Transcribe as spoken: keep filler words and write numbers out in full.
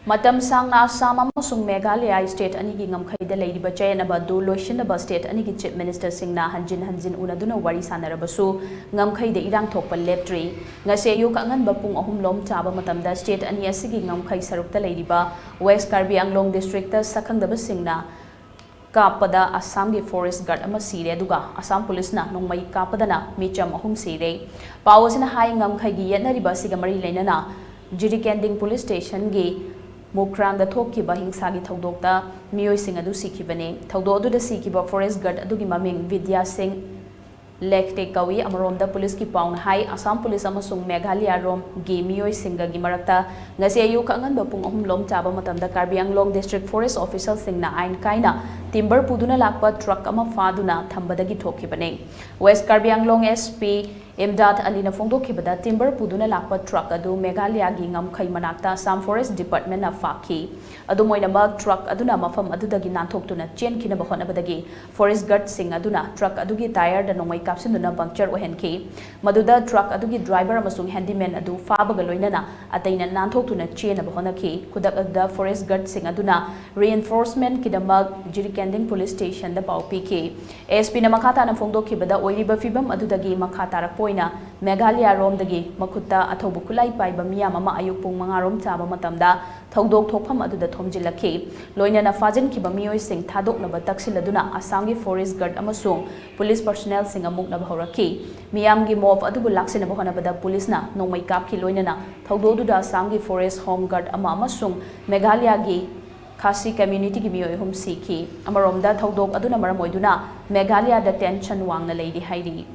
ꯃꯇꯝ ꯁꯥꯡꯅ ꯑꯁꯥꯝ ꯑꯃꯁꯨꯡ ꯃꯦꯘꯥꯂꯌꯥ state ꯑꯅꯤꯒꯤ ꯉꯝꯈꯩꯗ ꯂꯩꯔꯤꯕ ꯆꯌꯦꯠꯅꯕ ꯑꯗꯨ ꯂꯣꯏꯁꯤꯟꯅꯕ state ꯑꯅꯤꯒꯤ chief ministerꯁꯤꯡꯅ ꯍꯟꯖꯤꯟ ꯍꯟꯖꯤꯟ ꯎꯅꯗꯨꯅ ꯋꯥꯔꯤ ꯁꯥꯟꯅꯔꯕꯁꯨ, ꯉꯝꯈꯩꯗ ꯏꯔꯥꯡ ꯊꯣꯛꯄ ꯂꯦꯞꯇ꯭ꯔꯤ꯫ ꯉꯁꯤ ꯑꯌꯨꯛ ꯑꯉꯟꯕ ꯄꯨꯡ ꯑꯍꯨꯝ ꯂꯣꯝ ꯆꯥꯕ ꯃꯇꯝꯗ state ꯑꯅꯤ ꯑꯁꯤꯒꯤ ꯉꯝꯈꯩ ꯁꯔꯨꯛꯇ ꯂꯩꯔꯤꯕ West Karbi Anglong districtꯇ ꯁꯛꯈꯪꯗꯕꯁꯤꯡꯅ ꯀꯥꯞꯄꯗ ꯑꯁꯥꯝꯒꯤ forest guard ꯑꯃ ꯁꯤꯔꯦ, ꯑꯗꯨꯒ ꯑꯁꯥꯝ policeꯅ ꯅꯣꯡꯃꯩ ꯀꯥꯞꯄꯗꯅ ꯃꯤꯆꯝ ꯑꯍꯨꯝ ꯁꯤꯔꯦ꯫ ꯄꯥꯎ ꯑꯁꯤꯅ ꯍꯥꯏ, ꯉꯝꯈꯩꯒꯤ ꯌꯦꯠꯅꯔꯤꯕ ꯑꯁꯤꯒ ꯃꯔꯤ ꯂꯩꯅꯅ ꯖꯤꯔꯤꯀꯦꯟꯗꯤꯡ police stationꯒꯤ ꯃꯨꯈ꯭ꯔꯥꯡꯗ ꯊꯣꯛꯈꯤꯕ ꯍꯤꯡꯁꯥꯒꯤ ꯊꯧꯗꯣꯛꯇ ꯃꯤꯑꯣꯏꯁꯤꯡ ꯑꯗꯨ ꯁꯤꯈꯤꯕꯅꯤ꯫ ꯊꯧꯗꯣꯛ ꯑꯗꯨꯗ ꯁꯤꯈꯤꯕ forest guard ꯑꯗꯨꯒꯤ ꯃꯃꯤꯡ ꯕꯤꯗ꯭ꯌꯥ ꯁꯤꯡ ꯂꯦꯛꯇꯦ ꯀꯧꯏ꯫ ꯑꯃꯔꯣꯝꯗ policeꯀꯤ ꯄꯥꯎꯅ ꯍꯥꯏ, ꯑꯁꯥꯝ police ꯑꯃꯁꯨꯡ ꯃꯦꯘꯥꯂꯌꯥꯔꯣꯝꯒꯤ ꯃꯤꯑꯣꯏꯁꯤꯡꯒꯒꯤ ꯃꯔꯛꯇ ꯉꯁꯤ ꯑꯌꯨꯛ ꯑꯉꯟꯕ ꯄꯨꯡ ꯑꯍꯨꯝ ꯂꯣꯝ ꯆꯥꯕ ꯃꯇꯝꯗ Karbi Anglong district forest officialꯁꯤꯡꯅ ꯑꯥꯏꯟ ꯀꯥꯏꯅ timber ꯄꯨꯗꯨꯅ ꯂꯥꯛꯄ truck ꯑꯃ ꯐꯥꯗꯨꯅ ꯊꯝꯕꯗꯒꯤ ꯊꯣꯛꯈꯤꯕꯅꯤ꯫ West Karbi Anglong SP ꯏꯝꯗꯥꯗ ꯑꯂꯤꯅ ꯐꯣꯡꯗꯣꯛꯈꯤꯕꯗ, timber ꯄꯨꯗꯨꯅ ꯂꯥꯛꯄ truck ꯑꯗꯨ ꯃꯦꯘꯥꯂꯌꯥꯒꯤ ꯉꯝꯈꯩ ꯃꯅꯥꯛꯇ ꯑꯁꯥꯝ forest departmentꯅ ꯐꯥꯈꯤ꯫ ꯑꯗꯨꯝ ꯑꯣꯏꯅꯃꯛ, truck ꯑꯗꯨꯅ ꯃꯐꯝ ꯑꯗꯨꯗꯒꯤ ꯅꯥꯟꯊꯣꯛꯇꯨꯅ ꯆꯦꯟꯈꯤꯅꯕ ꯍꯣꯠꯅꯕꯗꯒꯤ forest guardꯁꯤꯡ ꯑꯗꯨꯅ truck ꯑꯗꯨꯒꯤ tireꯗ ꯅꯣꯡꯃꯩ ꯀꯥꯞꯁꯤꯟꯗꯨꯅ puncture ꯑꯣꯏꯍꯟꯈꯤ꯫ ꯃꯗꯨꯗ truck ꯑꯗꯨꯒꯤ driver ꯑꯃꯁꯨꯡ handyman ꯑꯗꯨ ꯐꯥꯕꯒ ꯂꯣꯏꯅꯅ ꯑꯇꯩꯅ ꯅꯥꯟꯊꯣꯛꯇꯨꯅ ꯆꯦꯟꯅꯕ ꯍꯣꯠꯅꯈꯤ꯫ ꯈꯨꯗꯛ ꯑꯗꯨꯗ forest guardꯁꯤꯡ ꯑꯗꯨꯅ reinforcementꯀꯤꯗꯃꯛ ꯖꯤꯔꯤꯀꯦꯟꯗꯤꯡ police stationꯗ ꯄꯥꯎ ꯄꯤꯈꯤ꯫ ASPꯅ ꯃꯈꯥ ꯇꯥꯅ ꯐꯣꯡꯗꯣꯛꯈꯤꯕꯗ, ꯑꯣꯏꯔꯤꯕ ꯐꯤꯕꯝ ꯑꯗꯨꯗꯒꯤ ꯃꯈꯥ ꯇꯥꯔꯛꯄ ꯑꯣꯏꯅ ꯃꯦꯘꯥꯂꯌꯥꯔꯣꯝꯗꯒꯤ ꯃꯈꯨꯠꯇ ꯑꯊꯧꯕ ꯈꯨꯠꯂꯥꯏ ꯄꯥꯏꯕ ꯃꯤꯌꯥꯝ ꯑꯃ ꯑꯌꯨꯛ ꯄꯨꯡ ꯃꯉꯥ ꯔꯣꯝ ꯆꯥꯕ ꯃꯇꯝꯗ ꯊꯧꯗꯣꯛ ꯊꯣꯛꯐꯝ ꯑꯗꯨꯗ ꯊꯣꯝꯖꯤꯜꯂꯛꯈꯤ꯫ ꯂꯣꯏꯅꯅ ꯐꯥꯖꯤꯟꯈꯤꯕ ꯃꯤꯑꯣꯏꯁꯤꯡ ꯊꯥꯗꯣꯛꯅꯕ ꯇꯛꯁꯤꯜꯂꯗꯨꯅ ꯑꯁꯥꯝꯒꯤ forest guard ꯑꯃꯁꯨꯡ police personnelꯁꯤꯡ ꯑꯃꯨꯛꯅꯕ ꯍꯧꯔꯛꯈꯤ꯫ ꯃꯤꯌꯥꯝꯒꯤ mob ꯑꯗꯨꯕꯨ ꯂꯥꯛꯁꯤꯟꯅꯕ ꯍꯣꯠꯅꯕꯗ policeꯅ ꯅꯣꯡꯃꯩ ꯀꯥꯞꯈꯤ꯫ ꯂꯣꯏꯅꯅ ꯊꯧꯗꯣꯛ ꯑꯗꯨꯗ ꯑꯁꯥꯝꯒꯤ forest home guard ꯑꯃ ꯑꯃꯁꯨꯡ ꯃꯦꯘꯥꯂꯌꯥꯒꯤ ꯈꯥꯁꯤ communityꯒꯤ ꯃꯤꯑꯣꯏ ꯑꯍꯨꯝ ꯁꯤꯈꯤ꯫ ꯑꯃꯔꯣꯝꯗ, ꯊꯧꯗꯣꯛ ꯑꯗꯨꯅ ꯃꯔꯝ ꯑꯣꯏꯗꯨꯅ ꯃꯦꯘꯥꯂꯌꯥꯗ tension ꯋꯥꯡꯅ ꯂꯩꯔꯤ ꯍꯥꯏꯔꯤ꯫